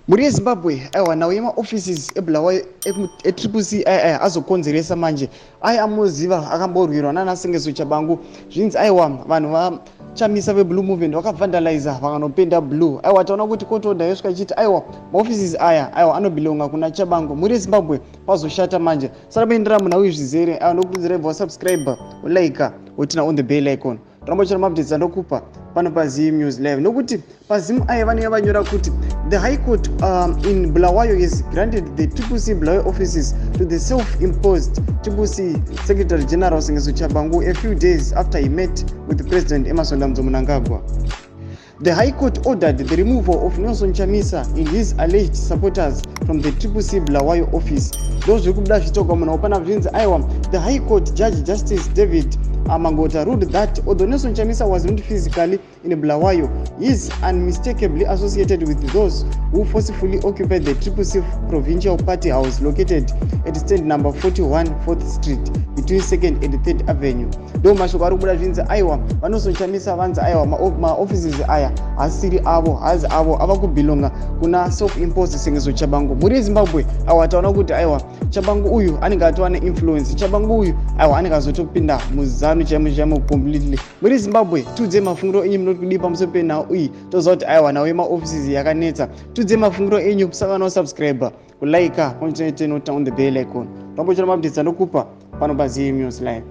Mhuri yeZimbabwe, aiwa, nhau yemaoffices eBulawayo eTriple C aya azokonzeresa manje. Aya amunoziva akamborwirwa nana Sengezo Tshabangu. Zvinzi aiwa, vanhu vaChamisa veBlue Movement vakavandaliza, vakanopenda blue. Aiwa, taona kuti court order yosvika ichiti aiwa, maoffices aya aiwa anobelonga kuna Tshabangu. Mhuri yeZimbabwe, pazoshata manje. Sara muendera munhau izvizere. Aiwa, nokurudzira ibva wasubscribe, ulike, woturn on the bell icon. Toramba chera maupdates andokupa pano paZim News Live, nokuti paZim aya vanenge vanyora kuti the High Court in Bulawayo has granted the Triple C Bulawayo offices to the self-imposed Triple C Secretary General Sengezo Tshabangu a few days after he met with President Emmerson Dambudzo Mnangagwa. The High Court ordered the removal of Nelson Chamisa and his alleged supporters from the Triple C Bulawayo office. Ndo zviri kubuda zvichitaurwa munhu pana. Zvinzi aiwa, the High Court Judge, Justice David Mangota, ruled that although Nelson Chamisa was not physically in Bulawayo, he is unmistakably associated with those who forcefully occupied the Triple C Provincial Party House located at stand number 41 4th Street between 2nd and 3rd Avenue. Ndo mashoko ari kubuda. Zvinzi aiwa, vaNelson Chamisa vanzi aiwa, maoffices aya asiri avo, hazi avo, ava kubelonga kuna self imposed Sengezo Tshabangu. Mhuri yeZimbabwe, aiwa, taona kuti aiwa, Tshabangu uyu anenge atova neinfluence. Tshabangu uyu aiwa anenge azotopinda muZANU chaimo chaimo, completely. Mhuri yeZimbabwe, tiudzei mafungiro enyu, munoti kudii pamusoro penhau iyi? Toziva kuti aiwa, nhau yemaoffices yakanetsa. Tiudzei mafungiro enyu. Musangana wasubscribe, kulike, pamwe on the bell icon. Rambochera maupdates andokupa pano paZim News Live.